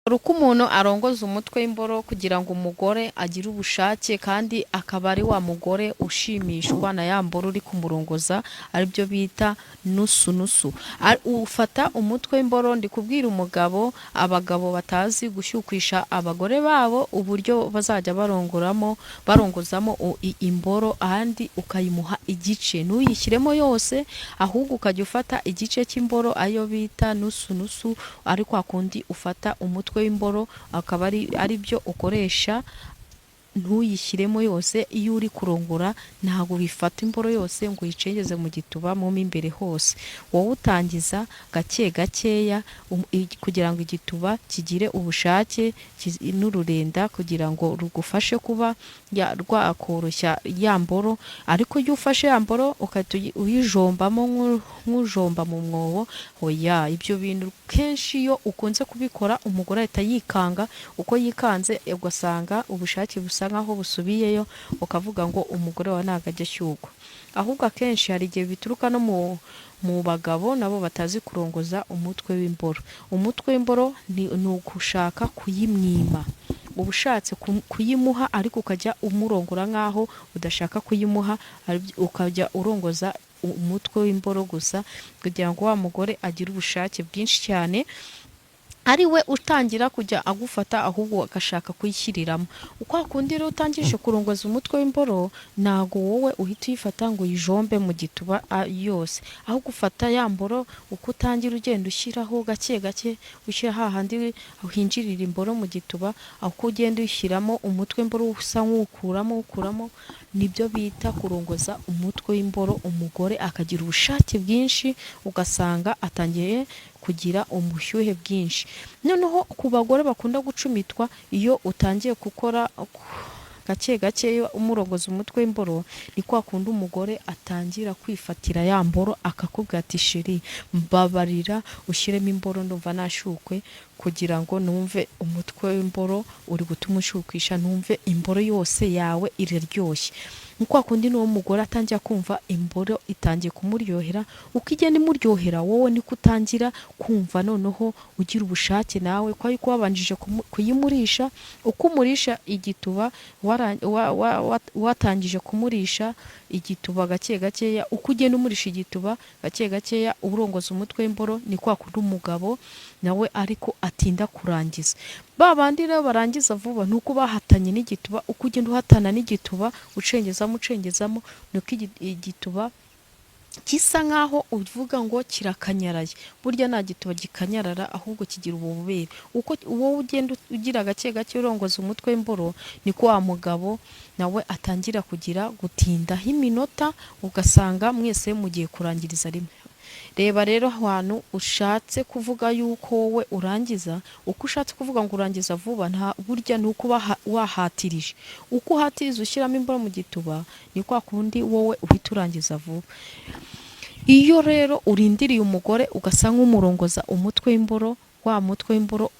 Uko umuntu arongoza umutwe w'imboro kugira ngo umugore agire ubushake, kandi akaba ari wa mugore ushimishwa na ya mboro uri kumurongoza, aribyo bita nusu nusu. Ufata umutwe w'imboro, ndi kubwira umugabo, abagabo batazi gushyukwisha abagore babo uburyo bazajya barongoramo, barongozamo imboro, ahandi ukayimuha igice, ntuyishyiremo yose, ahubwo ukajya ufata igice cy'imboro, ayo bita nusu nusu, ari kwa kundi ufata umutwe w'imboro akaba ari byo ukoresha, ntuyishyiremo yose. Iyo uri kurongora, ntabwo wifata imboro yose ngo uyicengeze mu gituba mo imbere hose. Wowe utangiza gake gakeya kugira ngo igituba kigire ubushake n'ururenda, kugira ngo rugufashe kuba rwakoroshya ya mboro. Ariko iyo ufashe ya mboro ugahita uyijombamo nk'ujomba mu mwobo, oya, ibyo bintu kenshi iyo ukunze kubikora, umugore ahita yikanga. Uko yikanze, ugasanga ubushake busa nkaho busubiyeyo, ukavuga ngo umugore wawe ntabwo ajya ashyukwa. Ahubwo akenshi hari igihe bituruka no mu bagabo nabo batazi kurongoza umutwe w'imboro. Umutwe w'imboro ni ugushaka kuyimwima. Uba ushatse kuyimuha, ariko ukajya umurongora nk'aho udashaka kuyimuha, ukajya urongoza umutwe w'imboro gusa kugira ngo wa mugore agire ubushake bwinshi cyane, ari we utangira kujya agufata, ahubwo agashaka kuyishyiriramo. Uko kundi rero utangije kurongoza umutwe w'imboro, ntabwo wowe uhita uyifata ngo uyijombe mu gituba yose, ahubwo ufata ya mboro, uko utangira ugenda ushyiraho gake gake, ushyira hahandi hinjirira imboro mu gituba, uko ugenda uyishyiramo umutwe w'imboro usa nk'uwukuramo ukuramo, nibyo bita kurongoza umutwe w'imboro. Umugore akagira ubushake bwinshi, ugasanga atangiye kugira ubushyuhe bwinshi. Noneho ku bagore bakunda gucumitwa, iyo utangiye gukora gake gake umurogoza umutwe w'imboro, ni kwa kundi umugore atangira kwifatira ya mboro, akakubwira ati: "Chéri, mbabarira ushyiremo imboro, ndumva nashukwe, kugira ngo numve umutwe w'imboro uri gutuma ushukisha, numve imboro yose yawe iraryoshye." Ni kwa kundi n'uwo mugore atangira kumva imboro itangiye kumuryohera. Uko igenda imuryohera, wowe niko utangira kumva noneho ugira ubushake nawe, ko ariko wabanjije kuyimurisha. Uko umurisha igituba, watangije kumurisha igituba gake gakeya, uko ugenda umurisha igituba gake gakeya, urongoza umutwe w'imboro, ni kwa kundi umugabo nawe ariko atinda kurangiza. Ba bandi rero barangiza vuba ni uko bahatanye n'igituba. Uko ugenda uhatana n'igituba, ucengezamo, ucengezamo, niko igituba gisa nkaho uvuga ngo kirakanyaraye. Burya nta gituba gikanyarara, ahubwo kigira ububobere. Uko wowe ugenda ugira gake gake urongoza umutwe w'imboro, niko wa mugabo nawe atangira kugira gutindaho iminota, ugasanga mwese mugiye kurangiriza rimwe. Reba rero, ahantu ushatse kuvuga yuko wowe urangiza, uko ushatse kuvuga ngo urangiza vuba, nta burya ni uko uba wahatirije. Uko uhatiriza ushyiramo imboro mu gituba, ni kwa kundi wowe uhita urangiza vuba. Iyo rero urindiriye umugore, ugasa nk'umurongoza umutwe w'imboro, wa mutwe w'imboro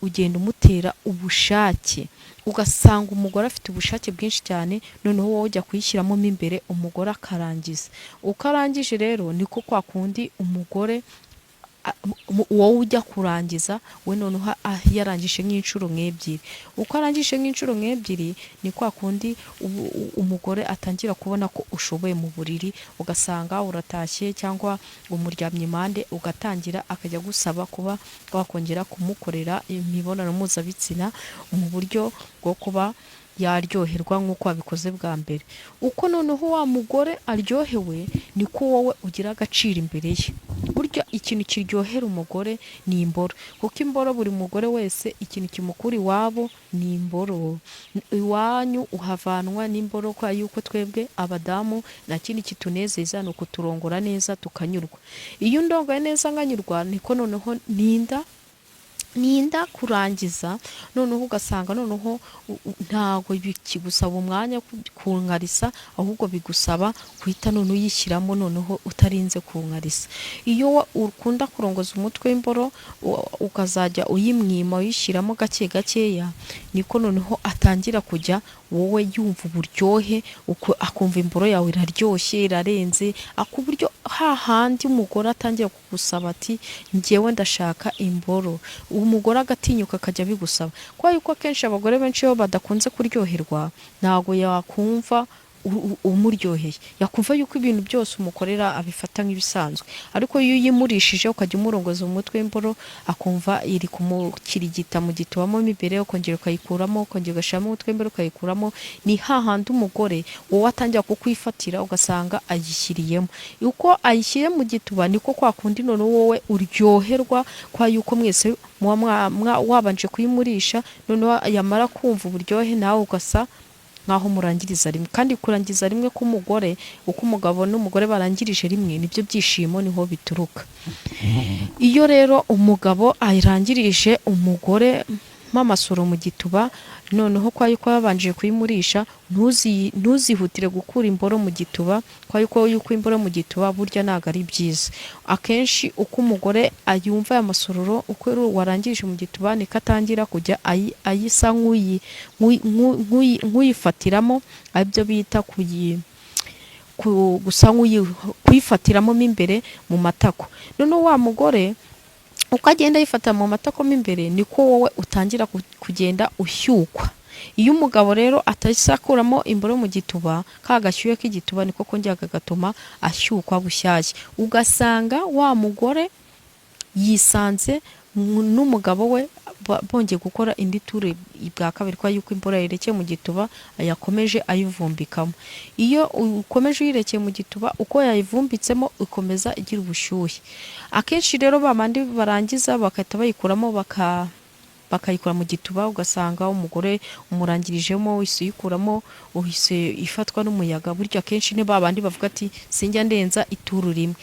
ugenda umutera ubushake, ugasanga umugore afite ubushake bwinshi cyane. Noneho wowe ujya kuyishyiramo mo imbere, umugore akarangiza. Uko arangije rero, niko kwa kundi umugore wowe ujya kurangiza, we noneho yarangije nk'inshuro nk'ebyiri. Uko arangije nk'inshuro nk'ebyiri, ni kwa kundi umugore atangira kubona ko ushoboye mu buriri, ugasanga uratashye cyangwa umuryamye impande, ugatangira akajya agusaba kuba wakongera kumukorera imibonano mpuzabitsina mu buryo bwo kuba yaryoherwa nk'uko wabikoze bwa mbere. Uko noneho wa mugore aryohewe, niko wowe ugira agaciro imbere ye. Burya ikintu kiryohera umugore ni imboro, kuko imboro, buri mugore wese ikintu kimukura iwabo ni imboro. Iwanyu uhavanwa n'imboro, kwa yuko twebwe abadamu nta kindi kitunezeza, ni ukuturongora neza tukanyurwa. Iyo undongoye neza nkanyurwa, niko noneho ninda kurangiza. Noneho ugasanga noneho ntabwo bikigusaba umwanya kunkarisa, ahubwo bigusaba guhita none uyishyiramo noneho utarinze kunkarisa. Iyo ukunda kurongoza umutwe w'imboro, ukazajya uyimwima, uyishyiramo gake gakeya, niko noneho atangira kujya wowe yumva uburyohe, akumva imboro yawe iraryoshye, irarenze, ku buryo hahandi umugore atangira kugusaba ati: "Njyewe ndashaka imboro." Umugore agatinyuka akajya abigusaba, kubera yuko akenshi abagore benshi iyo badakunze kuryoherwa, ntabwo yakumva umuryoheye, yakumva yuko ibintu byose umukorera abifata nk'ibisanzwe. Ariko iyo uyimurishije, ukajya umurongoza mu mutwe w'imboro, akumva iri kumukirigita mu gitubamo imbere, ukongera ukayikuramo, ukongera ugashyiramo umutwe w'imboro ukayikuramo, ni hahandi umugore wowe atangira kukwifatira, ugasanga ayishyiriyemo. Uko ayishyiriye mu gituba, niko kwa kundi noneho wowe uryoherwa, kwa yuko mwese muba wabanje kuyimurisha, noneho yamara kumva uburyohe, nawe ugasa nk'aho murangiriza rimwe. Kandi kurangiza rimwe k'umugore, uko umugabo n'umugore barangirije rimwe, nibyo byishimo, niho bituruka. Iyo rero umugabo ayirangirije umugore amasoro mu gituba, noneho kwa yuko yabanje kuyimurisha, ntuzihutire gukura imboro mu gituba, kwa yuko yuko imboro mu gituba burya ntabwo ari byiza. Akenshi uko umugore ayumva aya masororo, uko warangirije mu gituba, niko atangira kujya ayisa nk'uyifatiramo, aribyo bita gusa kuyifatiramo mo imbere mu matako. Noneho wa mugore uko agenda ayifata mu matako mo imbere, niko wowe utangira kugenda ushyukwa. Iyo umugabo rero atahise akuramo imboro mu gituba, ka gashyuhe k'igituba niko kongera kagatuma ashyukwa bushyashya, ugasanga wa mugore yisanze n'umugabo we bongeye gukora indi tour bwa kabiri, kwa yuko imboro yerekeye mu gituba yakomeje ayivumbikamo. Iyo ukomeje uyirekeye mu gituba, uko yayivumbitsemo ikomeza igira ubushyuhe. Akenshi rero babandi barangiza bagahita bayikuramo, bakayikura mu gituba, ugasanga umugore umurangirijemo, uhise uyikuramo, uhise ifatwa n'umuyaga. Burya akenshi ni babandi bavuga ati: "Sinjya ndenza itour rimwe."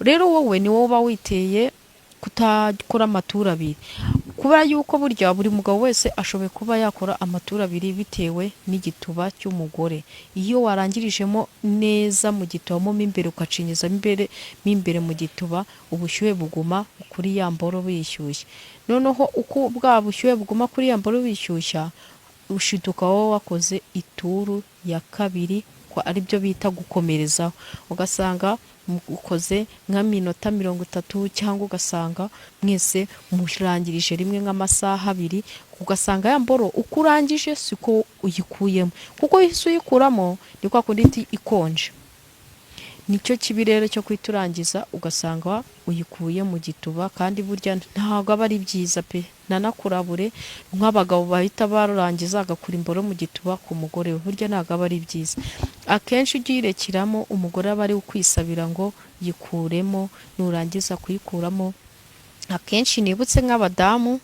Rero wowe ni wowe uba witeye kutakora amatour abiri, kubera yuko burya buri mugabo wese ashoboye kuba yakora amatour abiri bitewe n'igituba cy'umugore. Iyo warangirijemo neza mu gituba mo imbere, ugacinyizamo imbere mo imbere mu gituba, ubushyuhe buguma kuri ya mboro buyishyushye. Noneho uko bwa bushyuhe buguma kuri ya mboro buyishyushya, ushiduka wowe wakoze itour ya kabiri, ko aribyo bita gukomerezaho, ugasanga ukoze nk'aminota 30, cyangwa ugasanga mwese murangirije rimwe nk'amasaha 2, ugasanga ya mboro uko urangije siko uyikuyemo, kuko uhise uyikuramo ni kwa kundi ihita ikonje. Nicyo kibi rero cyo guhita urangiza ugasanga uyikuye mu gituba, kandi burya ntabwo aba ari byiza pe. Nanakurabure nk'abagabo bahita barangiza agakura imboro mu gituba ku mugore we, burya ntabwo aba ari byiza. Akenshi ujye uyirekeramo, umugore aba ari ukwisabira ngo yikuremo. Nurangiza kuyikuramo, akenshi nibutse nk'abadamu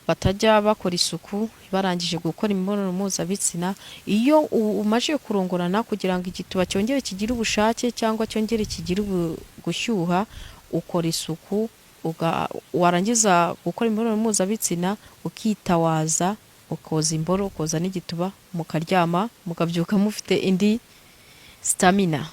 batajya bakora isuku barangije gukora imibonano mpuzabitsina, iyo umaze kurongorana, kugira ngo igituba cyongere kigire ubushake cyangwa cyongere kigire gushyuha, ukora isuku, warangiza gukora imibonano mpuzabitsina ukitawaza, ukoza imboro, ukoza n'igituba, mukaryama, mukabyuka mufite indi stamina.